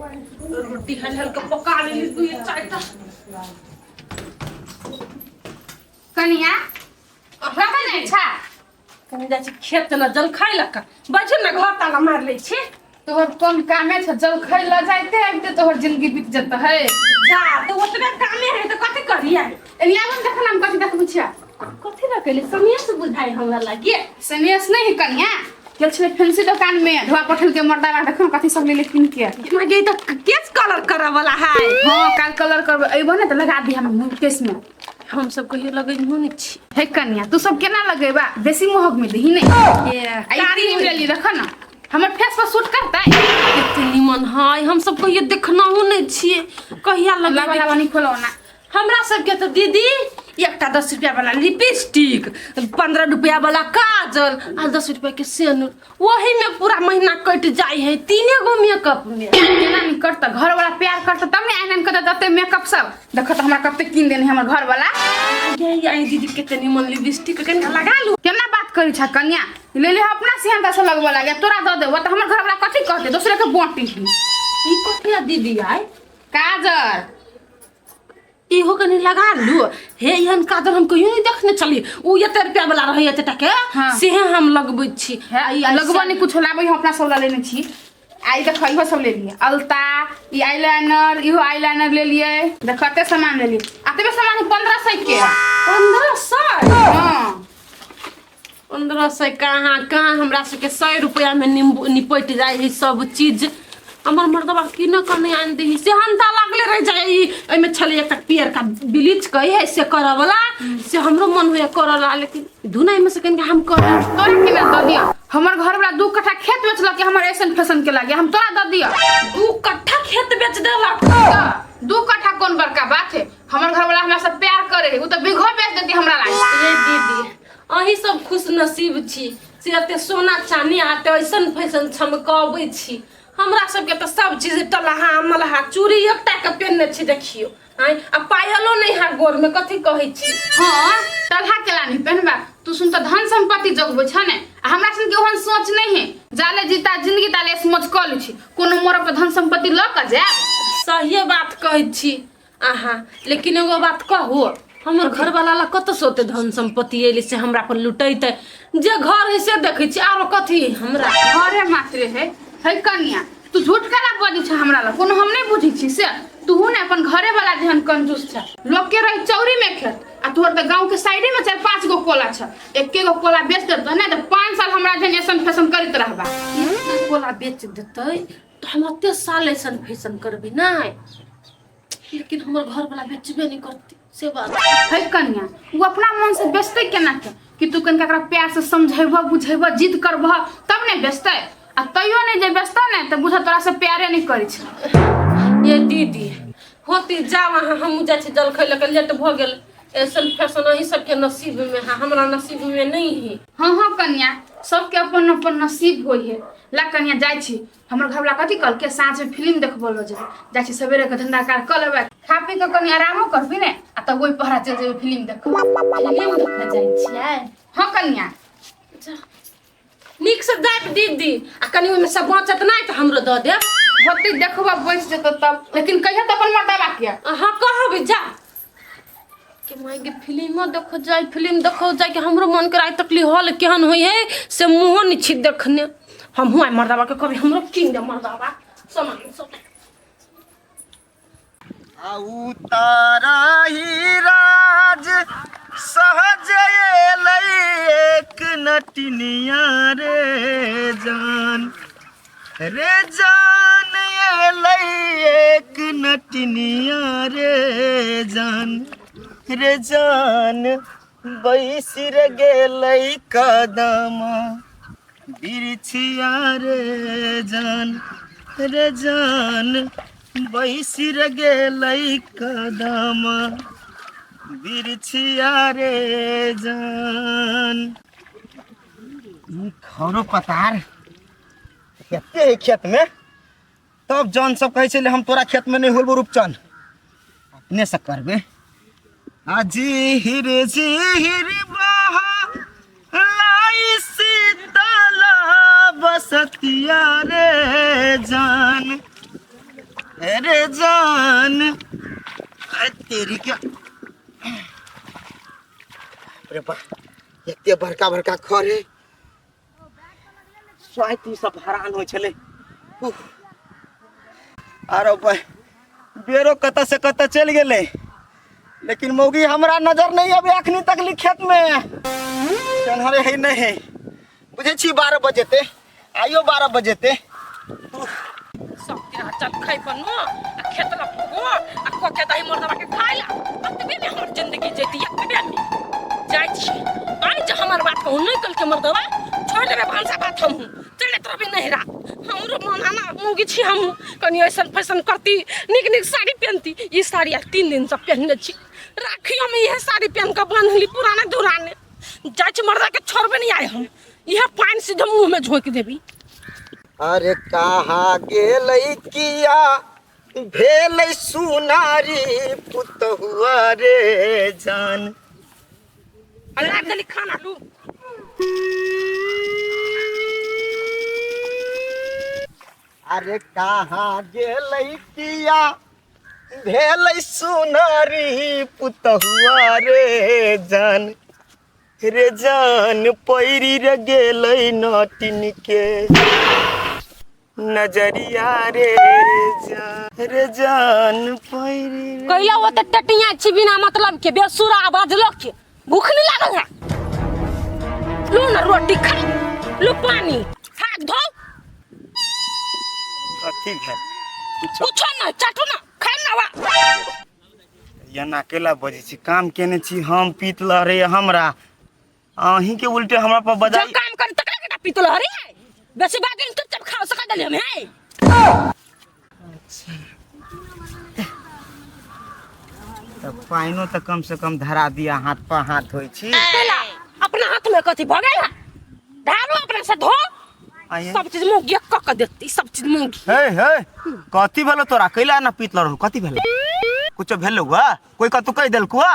रोटी हल हल के पका लेली दुई चारिटा। कनिया कतऽ जाइ छा? कनि जाइ छी खेत ने जलखै लऽ कऽ, बैठे ने घर ताला मारि लै छी। तोहर कोन कामे छ? जलखै लऽ जाइते आबिते तोहर जिंदगी बीत जेतै है। जा तऽ ओतबे कामे है तऽ कथी करियै? एनी आबो ने, देखना हम कथी देखबै छियै। कथी रखले सनिया से बुझाइ हमरा लागे। सनेस नहीं है कनिया, गेल छलै फैंसी दुकान में ढोआ पठल के मर्दावा, देखो कथी सब लेले किन के। हमरा गे तऽ केस कलर करऽ वाला है। हाँ, काल कलर करबै, अइबो ने तऽ लगा दी हम केस में। हम सब कहियो लगैनो नहि छी। हे कनिया, तू सब केना लगेबा? बेसी महग में दही नहीं। ए, आ ई क्रीम लेली, देख ना हमर फेस पर सूट करतै? कते निमन है, हम सब कहियो देखनहु नहि छियै, कहिया लगा लगेबै? लगा नहीं खोलो ना। हमरा सबके तऽ दीदी एकटा 10 रुपया वाला लिपस्टिक, 15 रुपया वाला काजल आ 10 रुपया के सेनुर, वही में पूरा महीना कटि जाइ है तीने गो मेकअप में। केना नहीं करता? घर वाला प्यार करता तब ने आनन करता तते मेकअप सब। देखो तो हमरा कते कीन देने हमर घर वाला। ये आई दीदी, कते निमन लिपस्टिक, कनिका लगा लू। केना बात करी छा कन्या? ले ले, अपना सिहंता से लगबो लागे, तोरा दऽ देबो तऽ हमर घर वाला कथी कहते? दोसरे के बांटी। ई कथी है दीदी आई? काजर। इहो कनि लगा लू। हे, एहन काजल हम कहियो नहीं देखने छली। उ एते रुपया वाला रहै एते टाके। हाँ। सेहे हम लगबै छी। है, लगबो नहीं कुछ, लाबै हम अपना सब ला लेने छी। आई देख, इहो सब ले लिए, अलता, ई आईलाइनर, इहो आईलाइनर ले लिए। देख कते सामान ले लिए, अतबे सामान 1500 के। 1500? हाँ। 1500 कहाँ कहाँ, हमरा सबके 100 रुपया में निम्बू निपटि जाइ है सब चीज। हमर मर्दबा की न कने आनि दही, सेहनता लागले रहि जाइ। ई एहिमे छलै एकटा पियरका ब्लीच कहै है से करऽ वाला, से हमरो मन होइए करऽ ला, लेकिन धुना एहिमे से कनिका हम करब। तोरा केना दऽ दिअ? हमर घर वाला 2 कट्ठा खेत बेचलक हमर ऐसन फैशन के लागे, हम तोरा दऽ दिअ? 2 कट्ठा खेत बेच देलक? तऽ 2 कट्ठा कोन बड़का बात है? हमर घर वाला हमरा से प्यार करे है, उ तऽ बीघो बेच देती हमरा लागे। ये दीदी, अहीं सब खुश नसीब छी से एते सोना चानी आ एते ऐसन फैशन छमकबै छी। हमरा सबके तऽ सब चीज टलहा मलहा, चूड़ी एकटा के पेनने छी देखियौ, आँय, आ पायलो नहि है गोर में, कथी कहै छी? हाँ, टलहा केला नहीं पहनबा? तू सुन तऽ धन संपत्ति जोगबै छ ने, आ हमरा सन के ओहन सोच नहीं है। जाले जीता जिंदगी ताले मौज कऽ लै छी, कोनो मोर पर धन संपत्ति लऽ कऽ जायब। सहिए बात कहै छी अहाँ, लेकिन एगो बात कहू, हमर घरवाला ला कतऽ से ओते धन संपत्ति एलै से हमरा पर लुटेतै? जे घर है से देखै छी, आरो कथी हमरा? घरे मात्रे है? है कनिया, तू झूठ केना बजै छ हमरा लग? कोनो हम नहीं बुझै छी से। तूहू ने अपन घरे वाला जेहन कंजूस छ। लोग के रही चौरी में खेत आ तोहर तऽ गांव के साइडे में 4-5 गो कोला छ, एके गो कोला बेच देतौ ने तऽ 5 साल हमरा जेहन ऐसन फैशन करैत रहबा। एक कोला बेच देतै तऽ हम ओते साल ऐसन फैशन करबै नहि, लेकिन हमर घरवला बेचबे नहि करतै से बात है। कनिया, ओ अपना मन से बेचतै केना के? कि तू कनिका एकरा प्यार से समझेबह बुझेबह, जिद करबह तब ने बेचतै। आ तैयो नहि जे बेचतौ ने तऽ बुझ तोरा से प्यारे नहि करै छै। ये दीदी, होती जाओ अहाँ, हमहूँ जाइ छी जलखै लऽ कऽ, लेट भऽ गेल। ऐसन फैशन अहीं सबके नसीब में है, हमरा नसीब में नहीं है। हाँ हाँ कनिया, सबके अपन अपन नसीब होइ है। ला कनिया, जाइ छी। हमर घरवला कथी कहलकै, साँझमे फिल्म देखबो लऽ जेबै। जाइ छी, सवेरे के धंधा कार कऽ लेबै, खा पी कऽ कनि आरामो करबी ने, आ तब ओहि पहरा चलि जेबै फिल्म देखऽ। फिल्म देखऽ जाइ छियै? हाँ कनिया। अच्छा, नीक से जायब दीदी, आ कनि ओहिमे से बचत नहि तऽ हमरो दऽ देब। होतै, देखबऽ बचि जेतौ तब, लेकिन कहिया तऽ अपन मर्दाबा के। अहाँ कहबै जा के माय के फिल्मो देखो जाय, फिल्म देखो जाय के हमरो मन करे। आइ तकली हॉल केहन होइ है से मुँहो नहि छी देखने। हमहूँ आइ मर्दाबा के कहबै हमरो कीन दे मर्दाबा सामान सब। आ उतारा ही राज सहज एलै एक नटिनिया रे जान, रे जान एलै एक नटिनिया रे जान, रे जान बैसि रे गेलै कदमा बिरछिया रे जान, रे जान बैसि रे गेलै कदमा बिरछिया रे जान। ई खरो पतार कते है खेत में, तब जन सब कहै छलै हम तोरा खेत में नहीं होलबो रूपचन, अपने से करबे। आ झिहिर झिहिर बहा लाई सीतला बसतिया रे जान, अरे जान, अरे तेरी क्या, अरे बा, एते बड़का बड़का खर है, स्वाति सब हैरान होइ छलै। उफ। आरो भाई बेरो कतऽ से कतऽ चलि गेलै, लेकिन मौगी हमरा नजर नहीं अभी अखनी तक ली खेत में। चन्हरे है नहीं है, बुझै छी 12 बजे ते आइयो 12 बजे ते। सब दिन चल खाइ बनो आ खेत ला फुगो आ कोके दही मर्दबा के खाइ ला, अतबे में हमर जिंदगी जेती। अतबे में जाइ छी। आइ जे हमर बात कहू नहीं कल के मर्दबा छोड़ देबे भानसा भात, हमहूँ चलैत रहबे नहिरा। हमरो मन आना मौगी छी, हमहूँ कनि ऐसन फैसन करती, नीक नीक साड़ी पहनती। ई साड़ी आ 3 दिन से पहनने छी, राखियो में इहे साड़ी पहन के बान्हली पुराने दुराने। जाइ छी, मर्दा के छोड़बे नहीं आए हम, इहे पानि सीधे मुँह में झोंकि देबी। अरे कहाँ गेलै किया भेलै सुनारी पुतहुआ रे जान। अरे राख देली खाना लू। अरे कहाँ गेलै किया भेलै सुनारी पुतहुआ रे जान, रे जान पैरी रे गेलै नटिन के नजरिया रे जान, रे जान पैरी रे। कैला वो त टटिया छी बिना मतलब के बेसुरा आवाज लोग के भूख नहीं लागल है? लू ना रोटी खा लू, पानी हाथ धो। कथी भेल? कुछो कुछो ना, चाटू ना, खा ना वा। एना केला बजै छी? काम केने छी हम, पीत लहरे हमरा, अहीं के उल्टे हमरा पर बजाई। जब काम कर तकरा के पीत लहरे है, बेसी बात नहीं, चुपचाप खाओ सका दली हम है। तऽ पानिओ तऽ कम से कम धरा दिया, हाथ पर हाथ धोइ छी। केला अपना हाथ में कथी भऽ गेल है? ढारो अपना से धो। आइए। सब चीज मुँह गिया कऽ के देती, सब चीज मुँह गिया। हे हे, कथी भेलो तोरा? कैला ना पीत लहरो? कथी भेलो? कुछो भेलो हुआ? कोई कतौ कहि देलकौ हुआ?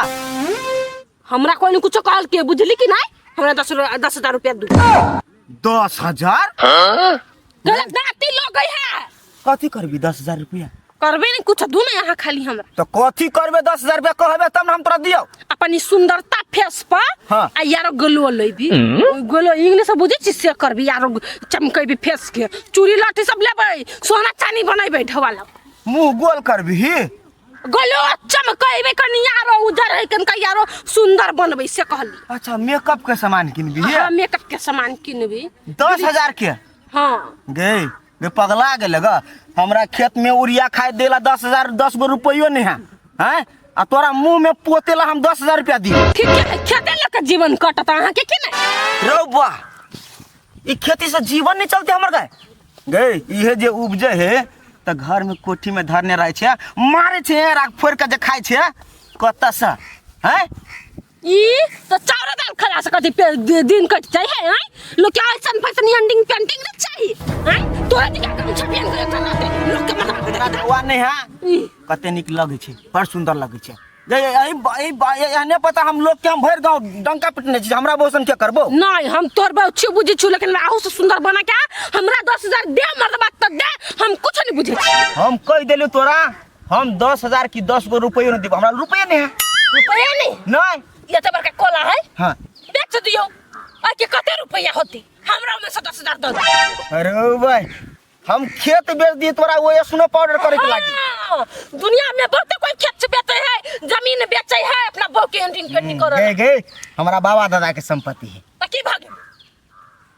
हमरा कोई ने कुछो कहल के, बुझली कि नहीं? हमरा 10,000 रुपया दू। 10,000? गलत दाती लोग गई है। कथी करबी 10,000 रुपया? करबे नहीं कुछ, दू ना यहाँ खाली हमरा। तो कथी करबे 10,000 रुपया कहबे तब ना हम तोरा दियौ। अपन ई सुंदरता फेस पर। हाँ। आ यारो ग्लो लेबी, ग्लो इंग्लिश से बुझे छी से करबी, यारो चमकेबी फेस के, चूड़ी लाठी सब लेबै, सोना चांदी बनेबै ढवाला। मुंह गोल करबी? ग्लो चमकेबे कनी, यारो उजर है कनका, यारो सुंदर बनबै से कहली। अच्छा, मेकअप के सामान किनबी? हाँ, मेकअप के सामान किनबी। 10,000 के? हाँ। गे गे पगला गेल ग, हमरा खेत में उरिया खाए देला 10,000 10 गो रुपयो नहीं है, हैं? आ तोरा मुंह में पोतेला हम 10,000 रुपया दी? ठीक है, खेते लके जीवन कटत अहाँ के कि नहीं? रौ बा, ई खेती से जीवन नहीं चलते हमर गाय गे। इहे जे उपजे है त घर में कोठी में धरने रहे छे, मारे छे राख फोड़ के जे खाए छे कत से हैं। ई तो चावल दाल खा सकत दिन कट जाय है हैं? लोग क्या ऐसन फैसन एंडिंग पेंटिंग नहीं चाहिए हैं? तोरा दिखा गमछा पहन के चलाते लोग के मतलब तोरा धोआ नहीं है, कते निक लगे छे, बड़ सुंदर लगे छे। एहने पता हम लोग के हम भरि गांव डंका पिटने छी, हमरा बोसन के करबो? नहीं, हम तोर बहु छी बुझे छु, लेकिन आहू से सुंदर बना के हमरा 10,000 दे मर्दबा त दे, हम कुछ नहीं बुझे छी। हम कह देलु तोरा, हम 10,000 की 10 गो रुपयो नहीं देबो, हमरा रुपये नहीं है। रुपया नहीं? नहीं। ये तो बड़का कोला है। हाँ। बेच दियो, आ के कते रुपया होती? हमरा में से 10,000 दे दे। अरे भाई, हम खेत बेच दिए तोरा वो स्नो पाउडर करे के लागी। हाँ, दुनिया में बहुत कोई खेत बेचे है, जमीन बेचे है, अपना बहू के एंडिंग पेंटिंग करो। गे गे, हमारा बाबा दादा के संपत्ति है। त की भागे?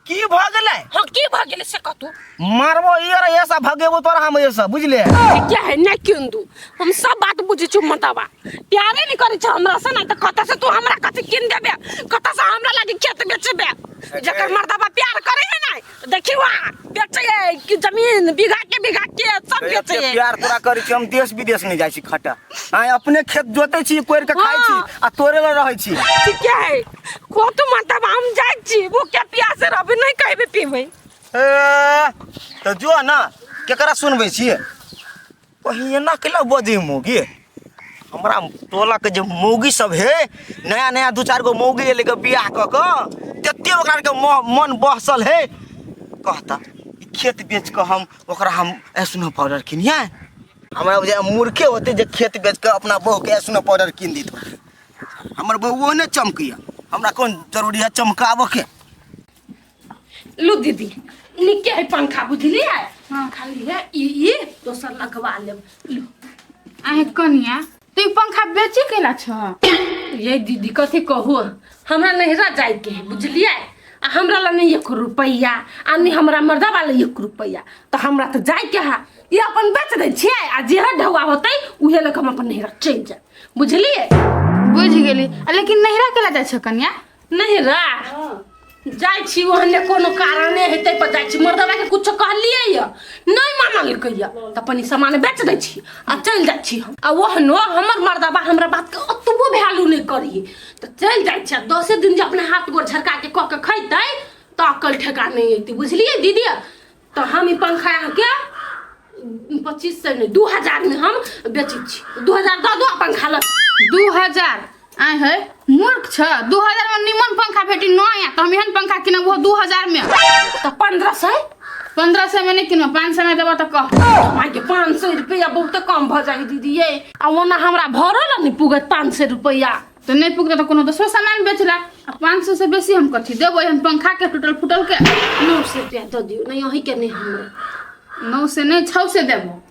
की भ गेलै? हाँ, की भ गेलै से कहतू। मारबो ई और ऐसा भगेबो तोरा हम ऐसा, बुझले? क्या है नहीं किंदू, हम सब बात बुझे छु मतबा, प्यारे नहीं करे छ हमरा से ना त कत से तू हमरा कथि किन देबे, कत से हमरा लागी खेत बेचबे? जकर मर्दबा प्यार करे है ना, देखियो वहाँ बेचे है कि जमीन बीघा के बीघा के सब बेचे है। प्यार तोरा करे छी हम, देश विदेश नहीं जाइ छी खटा, आइ अपने खेत जोते छी, कोरि के खाइ छी आ तोरे लग रहै छी। ठीक है, को तू मतलब हम जाइ छी, भूखे प्यासे रहबे नहीं कहबे पीबे। ए, त जो ना केकरा सुनबै छी? कहीं एना केला बजै मौगी? हमरा टोला के जे मौगी सब है, नया नया 2-4 गो मौगी एलै के बियाह कऽ कऽ, तते ओकरा के मन बहसल है। कहता ई खेत बेच कऽ हम ओकरा हम स्नो पाउडर किनियै। हमरा बुझाय मूर्खे होते जे खेत बेच के अपना बहू के स्नो पाउडर कीन देत। हमर बहू ओहने चमकैया, हमरा कोन जरूरी है चमकाबऽ के। लू दीदी निके है पंखा बुझलियै? हाँ। खाली है ई ई दोसर लगवा लेब। लू आहे कनिया, तू ई पंखा बेची केला छ? ये दीदी कथी कहू, हमरा नैहरा जाइके है बुझलियै? आ हमरा ला नहीं एक रुपैया आ नहीं हमरा मर्दवा ला एक रुपैया, तो हमरा तो जाइके है। ई अपन बेच दै छियै आ जेहे ढौआ होतै उहे लऽ कऽ हम अपन नैहरा चलि जायब बुझलियै? बुझि गेली। आ लेकिन नैहरा केला जाइ छ कनिया? नैहरा जाइ छी ओहने कोनो कारणे हेतै पर जाइ छी। मर्दवा के कुछो कहलियै य नहीं मानलकै य तऽ अपन ई सामान बेच दै छी आ चलि जाइ छी हम। आ ओहनो हमर मर्दवा हमरा बात के ओतबो वैल्यू नहीं करी तऽ चलि जाइ छी। आ 10 दिन जे अपने हाथ गोर झरका के कऽ के खैतै तऽ अकल ठेका नहीं अयतै बुझलियै दीदी? तऽ हम ई पंखा अहाँके 2500 नहीं 2000 में हम बेचै छी। 2000 दऽ दो आ पंखा लऽ। 2000? आय है मूर्ख छ, 2000 में निमन पंखा भेटी न आया तो हम एहन पंखा किनब वो 2000 में। तऽ 1500? 1500 में नहीं किनब, 500 में देबो तऽ कह। माय के 500 रुपया बहुत कम भऽ जाइ दीदी ये। आ ओना हमरा भरल नहीं पुगत 500 रुपया। तऽ नहीं पुगत तऽ कोनो दोसरो सामान बेचला। आ 500 से बेसी हम कथी देबो एहन पंखा के टूटल फूटल के? 900 रुपया दऽ दियौ, नहीं अहीं के नहीं हमरा। 900 नहीं 600 देबो।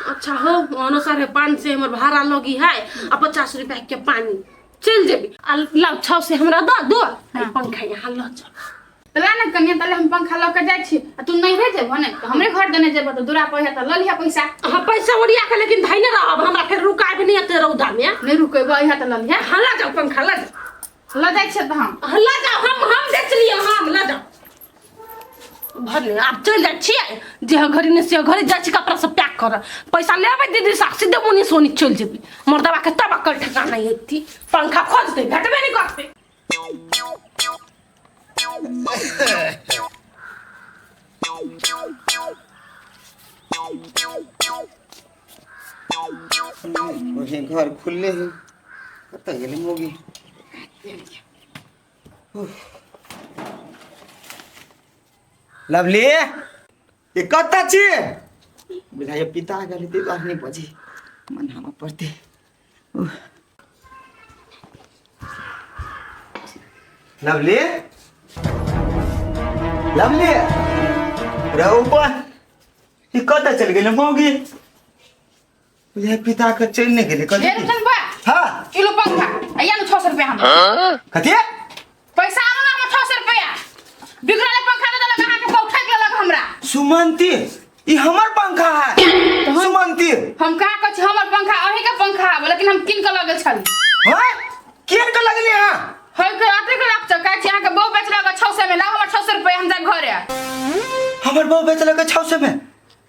अच्छा हो ओनो 550 हमर भाड़ा लगी है आ 50 रुपया के पानी चल जेबी। आ लाउ 600 हमरा दऽ दो आ ई पंखा यहाँ लऽ चल। तऽ ला ने कनिया, ताले हम पंखा लऽ के जाइ छी आ तू नैहरे जेबहो ने तऽ हमरे घर देने जेबहो तऽ दूरा पर तऽ लऽ लिहा पैसा। हाँ पैसा ओरिया के लेकिन धैने रहब, हमरा फेर रुकाबे नहीं एते रौदा में। नहीं रुकेबो, अइहा तऽ लऽ लिहा। हाँ लऽ जाओ पंखा लऽ जाओ। लऽ जाइ छियै तऽ हम। हाँ लऽ जाओ, हम बेच लिअ, हम लऽ जाओ। भरने आब चलि जाइ छियै जे घड़ी ने से घड़ी जाइ छी कपड़ा सब पैक कर पैसा लेबै दीदी से सीधे मुनि सोनी चलि जेबै। मर्दवा के तब अकल ठेकाना एती पंखा खोजतै भेटबे नहीं करतै। वही घर खुलले है कतऽ गेलै मौगी? लवली ये कतऽ छी? बुझाइए पिता गेलै ताहि दुआरे नहि बजी मनाबऽ पड़तै। लवली लवली रे ऊपर ई कतऽ चलि गेलै मौगी? बुझाइए पिता के चलि नहि गेलै कथी? हे रुचन बा। हाँ। किलो पंखा आइया न 600 रुपया हम। कथी? पैसा आनु ना हमर 600 रुपया। बिगड़ल पंखा दे देलक अहाँके, कौ ठकि लेलक हमरा। सुमंती ई हमर पंखा है। सुमंती हम कहाँ कहै छी हमर पंखा, अहीं के पंखा है, लेकिन हम कीन के लऽ गेल छली। हाँ? कीन के लगली अहाँ? है के अते के लग चका छी अहाँके बहू बेचलक 600 में, लाउ हमर 600 रुपया हम जायब घरे। हमर बहू बेचलक 600 में?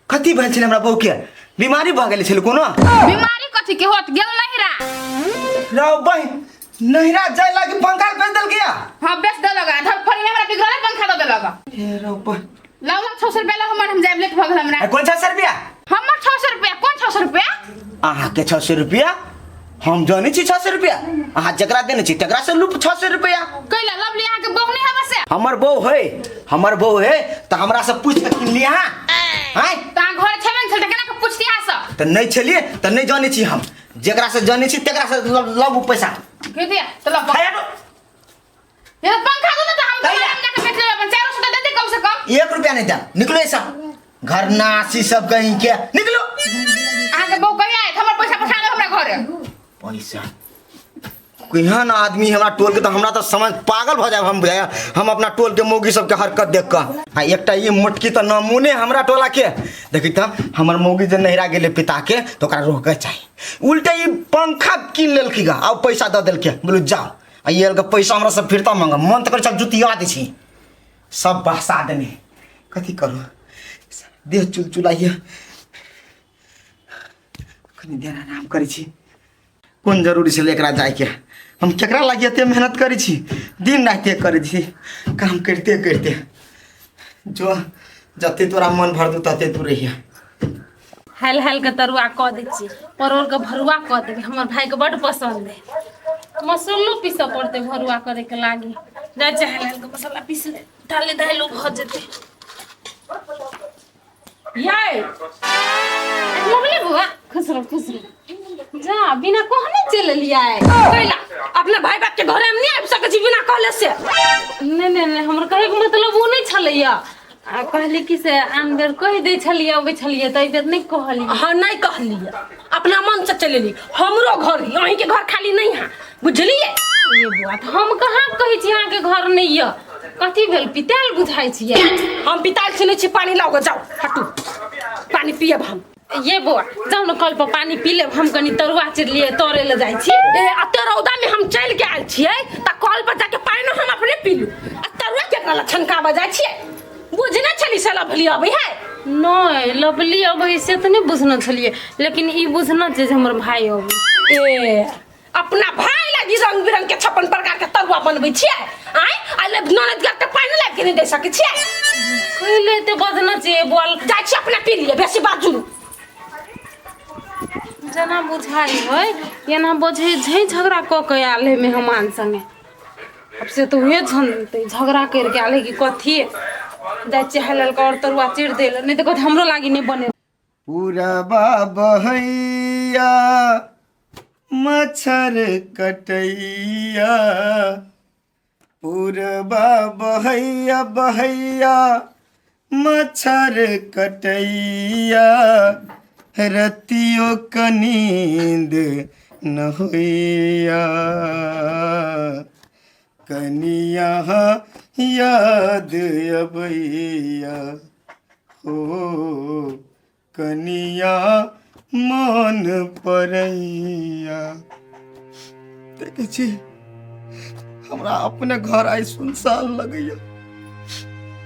कथी भेल छलै हमरा बहू के? बीमारी भऽ गेल छलै कोनो? बीमारी कथी के होत, गेल नहिरा। रौ बहिन नहिरा जाय लागी पंखा बेच देलकै या? हाँ बेच देलक, आ धरफड़ी में हमरा बिगड़ल पंखा दऽ देलक। हे रौ बहिन। लाउ लाउ 600 रुपया लाउ हमर, हम जायब लेट भऽ गेल हमरा। आ कोन 600 रुपया? हमर 600 रुपया। कोन 600 रुपया? अहाँके 600 रुपया हम जानै छी। 600 रुपया अहाँ जकरा देने छी तकरा से लूप 600 रुपया। कैला लवली अहाँके बहू नहि हवे से? हमर बहू है, हमर बहू है तऽ हमरा से पूछ के किनली अहाँ? आँय? तऽ अहाँ घर छेबे नहि छल तऽ केना के पूछती अहाँ से? तऽ नहि छलियै तऽ नहि जानै छी हम, जकरा से जानै छी तकरा से लबू पैसा। के दिया तऽ लऽ है हटो। ये तो पंखा दो ना तो हम कैला? हम जाके बेच लेबै अपन 400 दे दे कम से कम। 1 रुपया नहीं देब, निकलो ऐसा घर नासी सब कहीं के निकलो। अहाँके बहू कहिया आयत? हमर पैसा पठा दो हमरा घरे। पैसा केहन आदमी हमरा टोल के, तऽ हमरा तऽ समझ पागल भऽ जायब हम बुझाइए। हम अपना टोल के मौगी सबके हरकत देख कऽ। आ एकटा ई मोटकी तऽ नमूने हमरा टोला के देखी तऽ हमर मौगी जे नहिरा गेलै पिता के तऽ ओकरा रोकके चाही, उल्टे ई पंखा कीन लेलकै गा आ पैसा दऽ देलकै, बोलू जाओ। आ ई अलग पैसा हमरा सब फिरता मांग, मन तऽ करै छै जुतिया दै छी सब बहसा देने। कथी करू, देह चुलचुलाइए, कनी देर आराम करै छी। कोन जरूरी छलै एकरा जाइके? हम केकरा लागी एते मेहनत करै छी, दिन राति करै छी काम करिते करिते। जो जते तोरा मन भरतौ तते तू रहिया। हाल हाल के तरुआ कऽ दै छियै, परोड़ के भरुआ कऽ देबै, हमर भाई के बड्ड पसंद है। मसल्लो पीसऽ पड़तै भरुआ करे के लागी। जाइ छै हाल हाल के मसाला पीस ले, डाले दालि भऽ जेतै। यै लवली बुआ, खुश रहो खुश रहो। जा बिना कहने चलि एलियै। कैला अपना भाई बाप के घरे हम नहीं आबि सकै छी बिना कहले से? नहि नहि नहि, हमर कहैके मतलब ओ नहि छलैया। आ कहली कि से आन बेर कहि दै छलियै अबै छलियै, तऽ एहि बेर नहि कहलियै। हाँ, नहीं कहलियै, अपना मन से चलि एली। हमरो घर ही, अहीं के घर खाली नहीं है, बुझलियै? ये बुआ, तऽ हम कहाँ कहै छी अहाँके घर नहि यऽ? कथी भेल, पितायल बुझाइ छियै? हम पिताल छी नहि छी, पानी लाओ गे, जाओ हटू, पानी पियब हम। ये बौआ, जाउ ने कल पर पानी पी लेब, हम कनी तरुआ चिरलियै, तरे लए जाइ छी। ए, अते रौदा में हम चलि के आयल छियै तऽ कल पर जाके पानिओ हम अपने पी लू, आ तरुआ केकरा लए छनकाबऽ जाइ छियै? बुझने छली से लभली अबै है? नहि, लवली अबै से तऽ नहि बुझने छलियै, लेकिन ई बुझना छै जे हमर भाय अबै। ए, अपना भाय लागी रंग बिरंग के 56 प्रकार के तरुआ बनबै छियै आय, आ ले ननद के पानि लाबि के नहि दे सकै छियै? कहिले एते बजना छै बोल। जाइ छी अपना पी लिअ, बेसी बाजू। जेना बुझाइ है एना बझै झै झगड़ा कऽ के आयल है मेहमान संगे। अब से तऽ उहे झनतै, झगड़ा करि के आयल है कि कथी। जाइ छियै हेलल और तरुआ चिर देल, नहि तऽ कहत हमरो लागी नहि बने। पुरबा बहैया मच्छर कटैया, पुरबा बहैया बहैया मच्छर कटैया, रतियो क नींद न होइया, कनिया याद अबैया हो, कनिया मन परैया। देखै छी, हमरा अपने घर आइ सुनसान लगैया,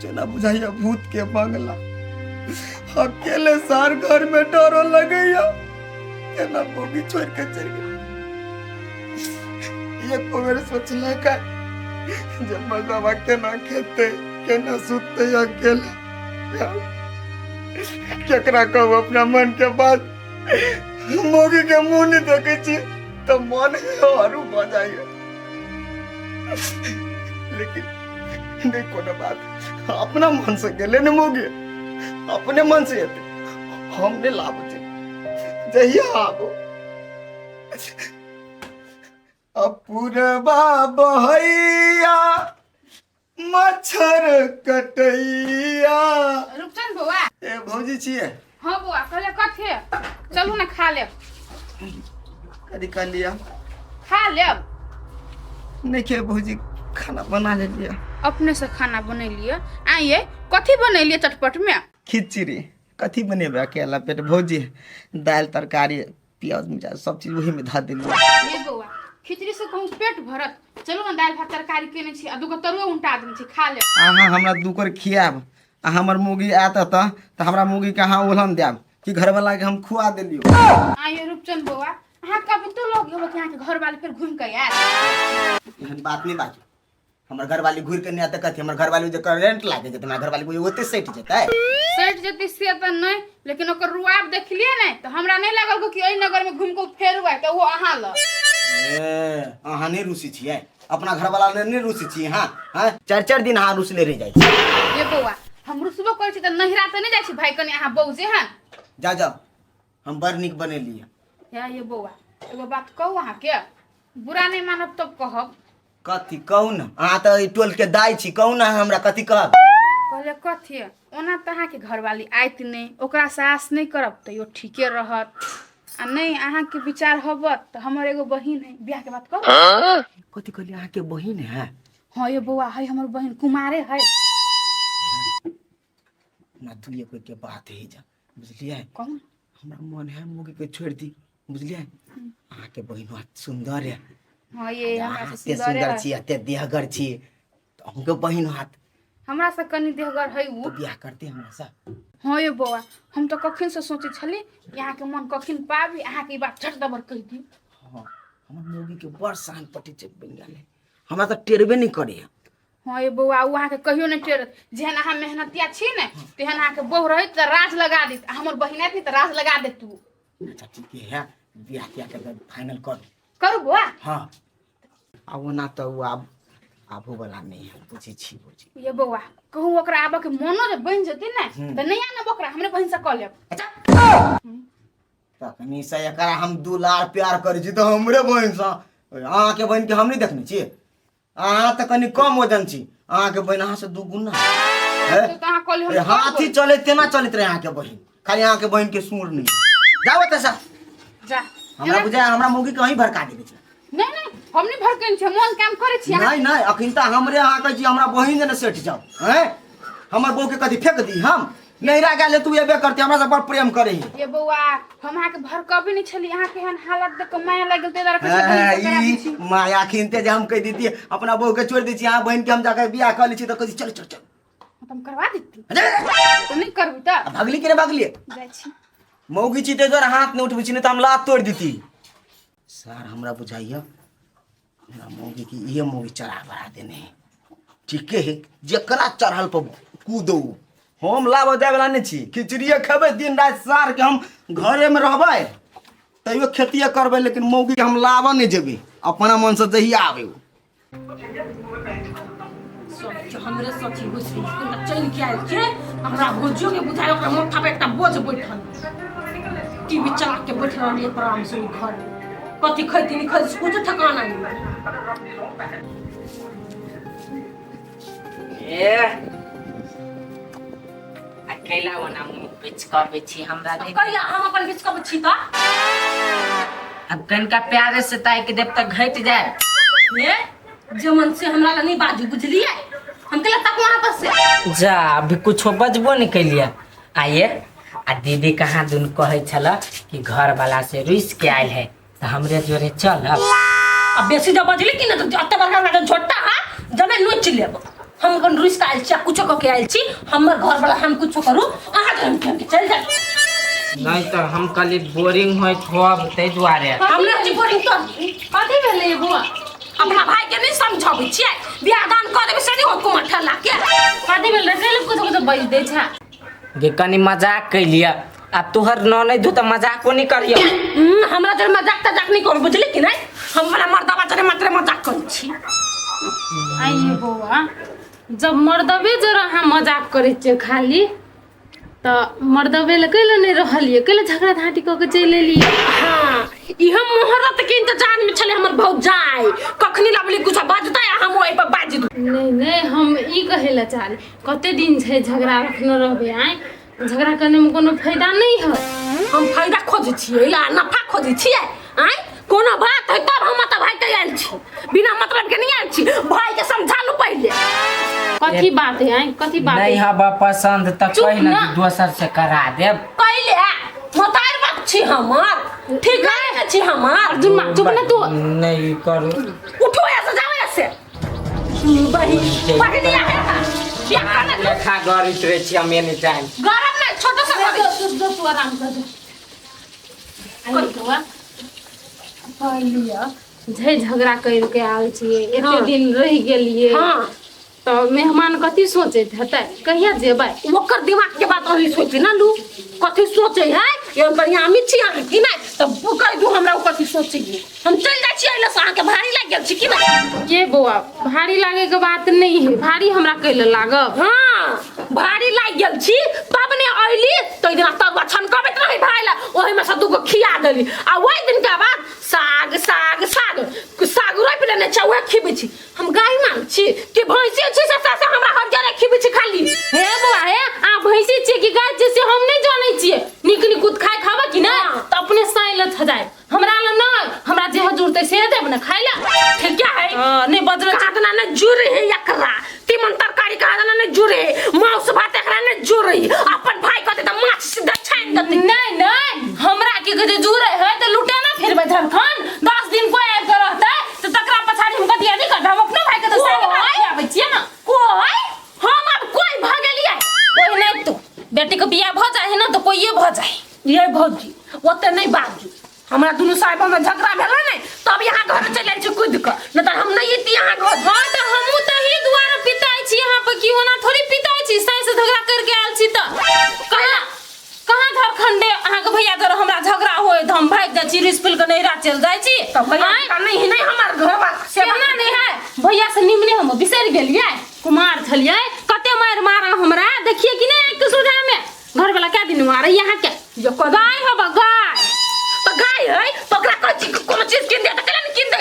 जेना बुझाइया भूत के बंगला। अकेले सार घर में डरो लगैया, केना बोगी छोड़ के चलि गेल। एको बेर सोचलक जे मगवा केना खेतै, केना सुततै अकेला? केकरा कहू अपना मन के बात? मौगी के मुंह नहीं देखे छी तो मन हरू भऽ जाइए। लेकिन नहीं, कोनो बात, अपना मन से गेले ने मौगी, अपने मन से एतै, हम नहीं लाबू छी। जहिया आबो। अपूर्वा बहैया मच्छर कटैया। रुपचन बौआ। ए भौजी छियै? हाँ बौआ, कहले कथे चलू ने खा लेब। कथी कहलियै? खा लेब। नहीं खे भौजी, खाना बना लेलियै। अपने से खाना बनेलियै? आइए कथी बनेलियै चटपट में? खिचड़ी। कथी बनेबै अकेला पेट भौजी? दालि तरकारी प्याज मिर्चा सब चीज वही में धऽ देलियै। ये बौआ, खिचड़ी से कहूँ पेट भरत? चलू ने, दालि भात तरकारी केने छी आ दूगो तरुआ उल्टा देने छी, खा लेब। अहाँ हमरा दू कर खियाब आ हमर मुगी आयत एतऽ तऽ हमरा मुगी के अहाँ ओलहन देब कि घरवाला के हम खुआ देलियो? आइए रूपचंद बौआ, अहाँ कभी तो लोग होबे कि अहाँके घरवाली फेर घूम के आयत? एहन बात नहीं बाजू। हमर घरवाली घुरि के नहि आयत तऽ कथी? हमर घरवाली जे करेंट लागे जेतै, हमरा घरवाली बुझे ओते सटि जेतै? सटि जेतै से तऽ नहि, लेकिन ओकर रुआब देखलियै ने तऽ हमरा नहि लागल कि एहि नगर में घूम के फेर आयत ओ अहाँ लग। ए, अहाँ नहि रुसै छियै? अपना घरवाला ने नहि रुसै छियै? हाँ हाँ, चारि चारि दिन अहाँ रुसले रहि जाइ छी। ये बौआ, हम रुसबो करै छी तऽ नहिरा तऽ नहि जाइ छी भाइ, कनि अहाँ बौजे हन। जा जाओ, हम बड़ नीक बनेलियै। हे ये बौआ, एगो बात कहू अहाँके, बुरा नहि मानब तब कहब। कथी कहू ने, अहाँ तऽ एहि टोलके दाइ छी, कहू ने अहाँ हमरा कथी कहब। कहले कथी, ओना तऽ अहाँके घरवाली आयत नहि, ओकरा से आस नहि करब तैयो ठीके रहत, आ नहि अहाँके विचार होबत तऽ हमर एगो बहिन है, बियाहके बात कहू। कथी कहलियै, अहाँके बहिन है? हाँ ये बौआ, है हमर बहिन, कुमारे है। ना दुइये कोई के बात है जा, बुझलियै? कहू। हमरा मन है मुगी के छोड़ दी, बुझलियै? अहाँके बहिन बहुत सुंदर है। हाँ ये, हमरा से एते सुंदरे सुंदर है। छी, एते देहगर छी, तऽ अहूँके बहिन हाथ हमरा से कनि देहगर है उ। तऽ बियाह करते हमरा से? हाँ ये बौआ, हम तऽ कखन से सोचै छली कि अहाँके मन कखन पाबी, अहाँके ई बात झट दबर कहि दी। हाँ, हमर मौगी के बड़ शान पटी छै, बनि गेल है। हमरा तऽ टेरबे नहि करैया। हाँ ये बौआ, ओ अहाँके कहियो नहि टेरत। जेहन अहाँ मेहनतिया छी ने तेहन अहाँके बहु रहैत तऽ राज लगा देत, आ हमर बहिन आयत ने तऽ राज लगा देत उ। अच्छा ठीक है, बियाह तियाह के फाइनल करू। करू बौआ। हाँ, आ ओना तऽ ओ आब आबो वाला नहि है, बुझै छी बुझी। ये बौआ, कहूँ ओकरा आबऽ के मोनो जे बनि जेतै ने तऽ नहि आनब ओकरा, हमरे बहिन से कऽ लेब। अच्छा, तखनी से एकरा हम दुलार प्यार करै छी तऽ हमरे बहिनसँ। अहाँके बहिनके हम नहि देखने छियै? अहाँ तऽ कनि कम वजन छी, अहाँके बहिन अहाँसँ दू गुना है। तऽ अहाँ कहली हम ए, हाथी चले तेना चलैत रहे अहाँके बहिन, खाली अहाँके बहिन के सूर नहीं। जाओ एतऽ से। जा। हमरा बुझाय हमरा मौगी के अहीं भड़का देने छै। नहीं नहीं, हम नहीं भड़कन छी, मोन काम करै छी अहाँ। नहीं नहीं, अखन तऽ हमरे अहाँ कहै छी हमरा बहिन जेना सेट जाओ। हैं, हमर बहू के कथी फेंक दी हम? नैहरा गेल तू एबे करती, हमरा से बड़ प्रेम करे ही। ये बौआ, हम अहाँके भड़कबे नहीं छली, अहाँके एहन हालत देख के माया लागि गेल, ताहि दुआरे कहै छी, बहिन के करा दै छी। ई माया खिनते जे हम कहि देती अपना बहू के छोड़ि दै छी, अहाँ बहिन के हम जाके बियाह कऽ लै छी, तऽ कहै छी, चल चल चल। तऽ हम करवा देती। अरे, तऽ नहि करबी तऽ आ भगली कि नहि भगली? जाइ छी। मौगी छी ताहि दुआरे हाथ नहि उठबै छी, नहि तऽ हम लात तोड़ि देती। सर हमरा बुझाइया हमरा मौगी के इहे मौगी चढ़ा बढ़ा देने है। ठीके है, जकरा चढ़ल पर कूदो। हम लाबऽ जायवला नहि छी, खिचड़िए खेबै दिन राति सार के, हम घरेमे रहबै तैयो खेतिए करबै, लेकिन मौगी के हम लाबऽ नहि जेबै, अपना मनसँ जहिया आबै ओ। सब हमरे सखी होइ छै, कनिटा चलि के आयल छै। हमरा भौजियो के बुझाय ओकरा माथा पर एकटा बोझ बैठल, टीवी चला के बैठ रहलियै आराम से। ओहि घर में कथी खैती नहीं खैती कुछ ठिकाना नहीं। ए आ कैला ओना मुँह पिचकबै छी हमरा नहीं? कैला हम अपन बीच कब छी तऽ? अब कनिका प्यारे से ताकि देब तऽ घटि जाए। हे जमन से हमरा ला नहीं बाजू, बुझलियै? हम केला तक वहां पर से जा, अभी कुछो बजबो नहीं कैलियै। आइए आ दीदी कहाँ दुन कहै छल कि घर वाला से रुसि के आयल है, तऽ हमरे जोरे चल। अब बेसी जब बजली कि ना तो अत्ते बड़का बड़का झोटा हा जमे नोच लेब। हम अपन रुस के आयल छी आ कुछो कऽ के आयल छी, हमर घर वाला, हम कुछो करू, अहाँ के हम के चलि जाउ। नहीं तऽ हम कहली बोरिंग होइत होब ताहि दुआरे। हम नहि छी बोरिंग तो। कथी भेलै बौआ? अपना भाई के नहीं समझाबै छियै, बियाह दान कऽ देबै से नहीं होत कुमार ठल्ला के। कथी भेल रे? कैले कुछो कुछो बजि दै छै? गे कनि मजाक कैलियै, आब तोहर ननैद हो तऽ मजाको नहि करियौ। हमरा जरे मजाक तजाक नहीं करू, बुझली कि नहीं? हम अपना मर्दबा जरे मात्रे मजाक करै छी। आइए बौआ, जब मर्दबे जरा अहाँ मजाक करै छियै खाली, तऽ मर्दबे लए कैले नहि रहलियै? कैले झगड़ा झाँटी कऽ के चलि एलियै? हाँ, इहे मुहूर्त के इंतजार में छले हमर भौजाई, कखनी लवली कुछ बजतै आ हम ओहि पर बाजि दू। नहीं नहीं, हम ई कहै लए चाहली, कते दिन छै झगड़ा रखने रहबै? आँय, झगड़ा करने में कोनो फायदा नहीं है। हम फायदा खोजै छियै या नफा खोजै छियै? आँय, कोनो बात है तब हम तऽ भाई के आयल छी, बिना मतलब के नहीं आयल छी। भाई के समझा लू पहिले। कथी बात है? आँय, कथी बात नहीं है? हब पसंद तऽ चुप कहि ने ना। कि दोसर से करा देब। कैले मोतार बाप छी हमर, ठीक है ने छी हमर। अर्जुन मा, चुप ना तू। नहीं करू। उठो ऐसे, जाओ ऐसे। बहिन बहिनी है बियाह करने दे। लेखा गरित रहै छी हम एनी टाइम। गरम नहीं, छोटो सा करी। जो जो तू आराम कर दे। आइए बौआ, कहलियै झै झगड़ा करि के आयल छियै, एते दिन रहि गेलियै। तऽ मेहमान कथी सोचैत हेतै, कहिया जेबै? ओकर दिमाग के बात अहीं सोची ना लू, कथी सोचे है। ये बढ़िया अमित छी अहाँ कि नहीं? तऽ कहि दू हमरा ओ कथी सोचे है। हम चलि जाइ छी एहि से, अहाँके भारी लागि गेल छी कि नहीं? ये बौआ, भारी लागे के बात नहीं है, भारी हमरा कैले लागब? हाँ, भारी लागि गेल छी तब ने अयली। तऽ दिना तरुआ छनकबैत रही भाई ला, ओहिमे से दूगो खिया देली, आ ओहि दिन के बाद साग साग साग साग रोपि लेने छै, उएह खिबै छी। हम गाय माल छी कि भैंसी छी से से हमरा हरियर खिबै छी खाली? हे बौआ हे, अहाँ भैंसी छियै कि गाय छियै से हम नहि जानै छियै। नीक निकुत खाय खाबऽ कि नहि तऽ अपने साँइ लए थजाय, हमरा लए नहि। हमरा जे जुड़तै से देब ने खाय लए। ठीक है। हँ, नहि बजल। कहाँ नहीं जुड़े है एकरा तीमन तरकारी, कहाँ नहीं जुड़े है मांस भात, एकरा नहीं जुड़े है। अपन भाई कहते तऽ माछ सीधा छानि देतै। नहीं नहीं, हमरा की कहै छै जुड़े है तऽ लुटेना फिरबै झारखंड। 10 दिन कोई आबि कऽ रहतै तऽ तकरा पछाड़ी हम कथी नहि करबै? हम अपनो भाई के तऽ साग भात खियाबै छियै ने। कोई हम आब कोई भऽ गेलियै? कोई नहीं, तू बेटी के बियाह भऽ जाइ है ने तऽ कोइये भऽ जाइ। ये भौजी, ओते नहीं बाजू। हमरा दुनू साहेब में झगड़ा भेलै ने तब यहाँ घर चलि आयल छी कूदि कऽ, नहि तऽ हम नहि अयती यहाँ घर। हाँ, तऽ हमहूँ तऽ ही दुआरे पिताइ छी यहाँ पर, की ओना थोड़ी पिताइ छी? साँझ से झगड़ा करके आयल छी तऽ कहाँ कहाँ झारखंडे अहाँके भैया जरा हमरा झगड़ा होय तऽ हम भागि जाइ छी, रिस फूल के नैहरा चलि जाइ छी। तऽ भैया आँय? का नहीं नहीं हमर घर बार से केना नहि है? भैया से निमने हम बिसरि गेलियै? कुमार छलियै, कते मारि मारा हमरा, देखिए कि नहि आँखि के सोझामे। घरवाला कै दिन मारे यहाँ के? यो गाय हब गाय। कमाई है तो ओकरा कोई चीज कोनो चीज किन दे त केला नहीं किन दे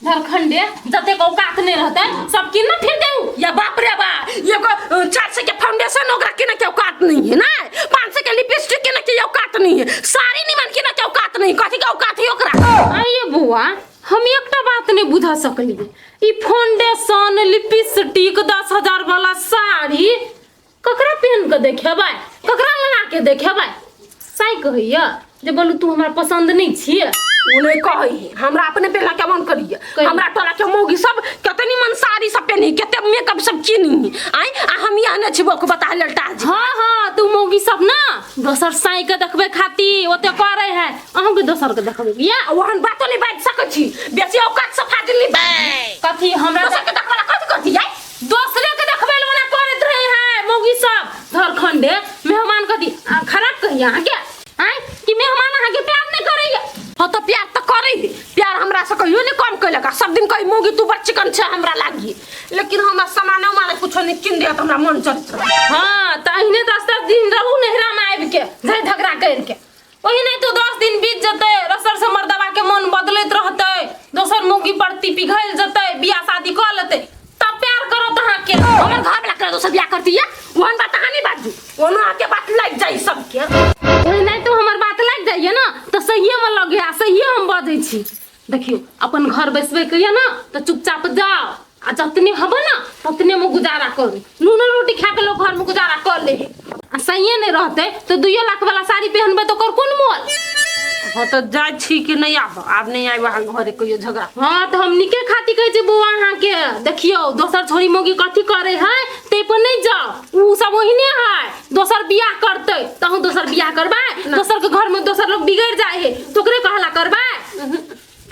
झारखंडे जतेक औकात नहीं रहते सब किन ना फिर देऊ। या बाप रे बा, एगो 400 के फाउंडेशन ओकरा किने के औकात नहीं है ना, 500 के लिपस्टिक किने के औकात नहीं है, साड़ी निमन किने के औकात नहीं, कथी के औकात है ओकरा? आइए बुआ, हम एकटा बात नहीं बुझा सकलिए, ई फाउंडेशन लिपस्टिक 10,000 वाला साड़ी ककरा पहन के देखेबै, ककरा लगा के देखेबै? साई कहैया जे बोलू तू हमरा पसंद नहीं छियै। ओ नहीं कहै है, हमरा अपने पहला के मन करिए, कहियौ। हमरा टोला के मौगी सब कते निमन साड़ी सब पहनी, कते मेकअप सब किनी आइ, आ हम यहाँ ने छिबो को बता ललटा जी। हाँ हाँ, तू मौगी सब ना दोसर साई के देखबे खाती ओते करे है, अहूँ के दोसर के देखबे या ओहन बातो नहीं बाजि सकै छी, बेसी औकात से फाजिल नहीं बाजि। कथी हमरा दोसर के देखबे ला कथी करती आइ? दोसरे के देखबे ला ओना करैत रहे है मौगी सब। झारखंडे मेहमान कथी खराब कहिया अहाँ के आइ कि मेहमान अहाँ के प्यार नहीं करैया? हाँ तो प्यार तो करे है, प्यार हमरा से कहियो नहीं कम कैलक, सब दिन कही मौगी तू बड़ चिकन छे हमरा लागी, लेकिन हमरा सामान उमान कुछो नहीं किन दिया त हमरा मन चढ़। हाँ त अहिने 10-10 दिन रहू नहिरा में आबि के झै झगड़ा कर के, ओही नहीं तो 10 दिन बीत जतै, रसर से मर्दबा के मन बदलैत रहतै, दोसर मौगी प्रति पिघल जतै, बियाह शादी कऽ लेतै तब प्यार करत अहाँ के। हमर घर वाला के दोसर बियाह करती है, ओहन बात अहाँ नहीं बाजू, ओनो आके बात लागि जाइ सबके। ओही नहीं तो हमर बात लागि जाइए ना तो सहिए में लगे आ सहिए हम बजै छी। देखियौ अपन घर बैसबै के यऽ ना तो चुपचाप जाओ आ जतने हबे ना ततने में गुजारा करू, नून रोटी खा के लोग घर में गुजारा कर ले है, आ सहिए नहीं रहते तो 2 लाख वाला साड़ी पहनबे तो ओकर कोन मोल? हाँ तो जाइ छी कि नहीं आब, आब नहीं आब अहाँ घरे कहियो झगड़ा। हाँ तो हम निके खाती कहै छी बौआ अहाँ के, देखियौ दोसर छोरी मौगी कथी करे है तै पर नहीं जाओ, उ सब ओहिने है, दोसर बियाह करतै तहु दोसर बियाह करबै, दोसर के घर में दोसर लोग बिगड़ जाए है तो ओकरे कहला करबै?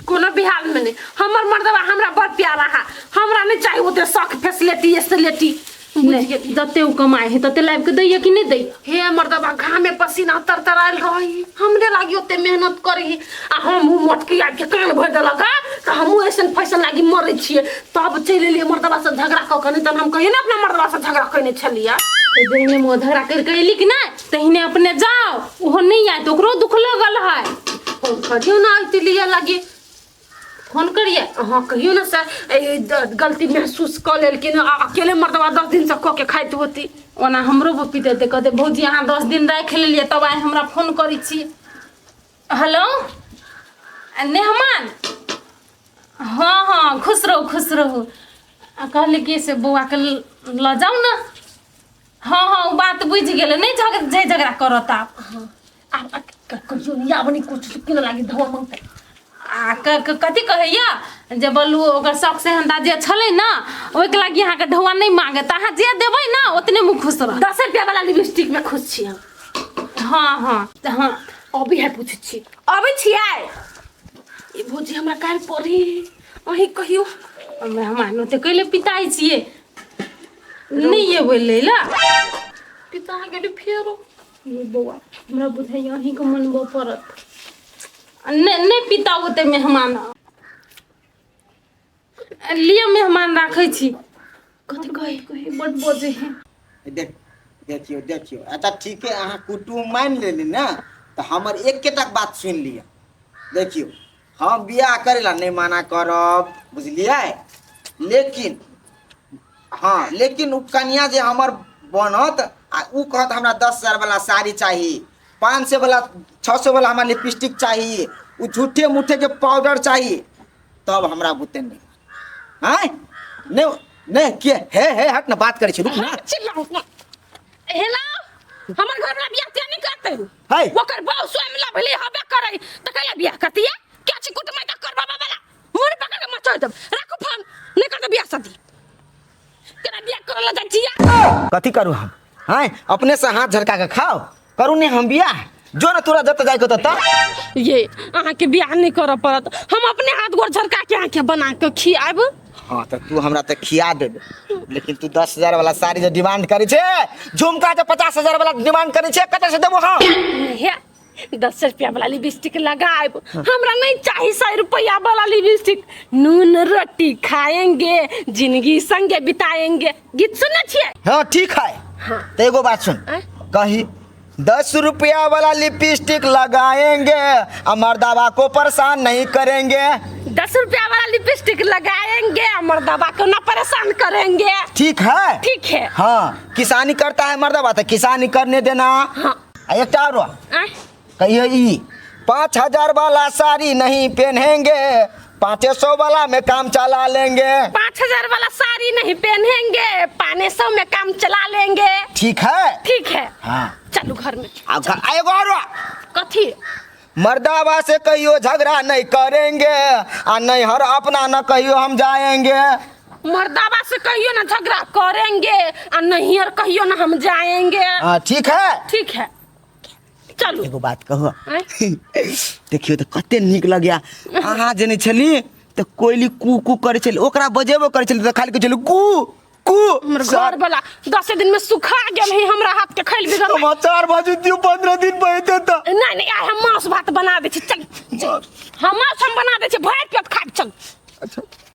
कोनो भी हाल में नहीं, हमर मर्दबा हमरा बड़ प्यारा है, हमरा नहीं चाहिए ओते शौक फैसिलिटी एसिलिटी। नहीं, जते उ कमाए है तते लाइब के दैया कि नहीं दैया? हे मर्दबा घामे पसीना तरतरायल रही, हमरे लागी ओते मेहनत करी, आ हम उ मोटकी आबि के कान भरि देलक है तऽ हमहूँ ऐसन फैशन लागी मरै छियै, तब चलि एलियै मर्दबा से झगड़ा कऽ के, नहीं तहन हम कहियै ने अपना मर्दबा से झगड़ा कयने छलियै। जहिने मोह झगड़ा कर के एली कि नहीं तहिने अपने जाओ, ओहो नहीं आए तो ओकरो दुख लगल है। फोन करियौ ना अइते लिअ लागी, फोन करिए? हाँ कहियो ना सर, गलती महसूस कऽ लेलखिन, अकेले मर्दबा 10 दिन से कऽ के खाइत होती। ओना हमरो बपी देते कहते भौजी अहाँ 10 दिन राखि लेलियै तब आइ हमरा फोन करै छी। हेलो मेहमान, हाँ हाँ खुश रहू खुश रहू, आ कहली कि से बौआके लऽ जाउ ने। हाँ हाँ ओ बात बुझि गेलै, नहीं झै झगड़ा करत आब। आब कहियो नहीं आब नहीं कुछ किन लागी धोआ मंगतै। आ कथी कहैया जे बोलू ओकर शौक सेहनता जे छलै ना ओहिके लागि अहाँके ढौआ नहीं मांगे, तऽ अहाँ जे देबै ना ओतने मुँह खुश रहत। 10 रुपया वाला लिपस्टिक में खुश छी हम। हाँ हाँ हाँ अभी है पूछै छी, अबै छियै ई भौजी हमरा काल्हि पढ़ी अहीं कहियो। मेहमान ओते कैले पिताइ छियै, नहीं एबै लै ला पिता गेली फेरो। बौआ हमरा बुझाइया अहींके मनबऽ पड़त, नहीं नहीं पिता ओते मेहमान लिअ, मेहमान राखै छी। कथी कहै कहै बड बजै है। देख देखियो देखियो, अच्छा ठीक है अहाँ कुटुम्ब मानि लेली ना तऽ हमर एकेटा बात सुनि लिअ। देखियो हम बियाह करै ला नहीं मना करब बुझलियै, लेकिन हाँ लेकिन उ कनिया जे हमर बनत आ उ कहत हमरा 10,000 वाला साड़ी चाही, 500 वाला 600 वाला हमरा लिपस्टिक चाही, उ झूठे मूठे के पाउडर चाही, तब हमरा बुते नहीं। हाँ नहीं नहीं के हे हे हट ना बात करै छी रुक ना। चिल्लाउ ना। हेलो हमर घर वाला बियाह तियाह नहीं करतै। है। ओकर बाउ स्वयं ला भेलै हबे करै त कैला बियाह करतियै? क्या छी कुटुम्ब त करबा वाला मुड़ पकड़ के मचोड़ देब, राखू फोन, नहीं करते बियाह शादी, केना बियाह करऽ ला जाइ छियै? कथी करू हम? हाँ अपने से हाथ झरका के खाओ, करू नहीं हम बियाह, जो ना तोरा जत जाय के तत। ये अहाँ के बियाह नहीं करऽ पड़त, हम अपने हाथ गोर झरका के अहाँ के बना के खियाब। हाँ तो तू हमरा तो खिया देबे, लेकिन तू 10,000 वाला साड़ी जे डिमांड करै छे, झुमका जे 50,000 वाला डिमांड करै छे, कतऽ से देबो हम? हे 10 रुपया वाला लिपस्टिक लगाएब, हमरा नहीं चाही 100 रुपया वाला लिपस्टिक। नून रोटी खाएंगे जिंदगी संगे बिताएंगे, गीत सुनने छियै? हाँ ठीक है। हाँ। तो एगो बात सुन, आँय? कही 10 रुपया वाला लिपस्टिक लगाएंगे और मर्दावा को परेशान नहीं करेंगे। 10 रुपया वाला लिपस्टिक लगाएंगे, मर्दबा को ना परेशान करेंगे। ठीक है। ठीक है। हाँ, किसानी करता है मर्दावा तो किसानी करने देना। हाँ। आ एकटा और। आय। कहिए, ई 5,000 वाला साड़ी नहीं पहनेंगे, 500 वाला में काम चला लेंगे। 5,000 वाला साड़ी नहीं पहनेंगे, 500 में काम चला लेंगे। ठीक है। ठीक है। हाँ। चलू घर में। आ आ एगो और। कथी? मर्दावा से कहियो झगड़ा नहीं करेंगे आ नैहर अपना न कहियो हम जाएंगे। मर्दावा से कहियो ना झगड़ा करेंगे आ नैहर कहियो ना हम जाएंगे। हाँ, ठीक है। ठीक है, चलू। एगो बात कहू? आँय? देखियो तऽ कते नीक लगैया। अहाँ जेने छली तऽ कोयली कू कू करै छली, ओकरा बजेबो करै छली तऽ खाली कहै छली कू कू। हमर घर वाला 10 दिन में सुखा गेल है हमरा हाथ के खैल बिगड़। समाचार बाजू दियौ, 15 दिन पहिते तऽ। नहीं नहीं, आइ हम मांस भात बना दै छी। चल चल, हम मांस हम बना दै छी, भरि पेट खा।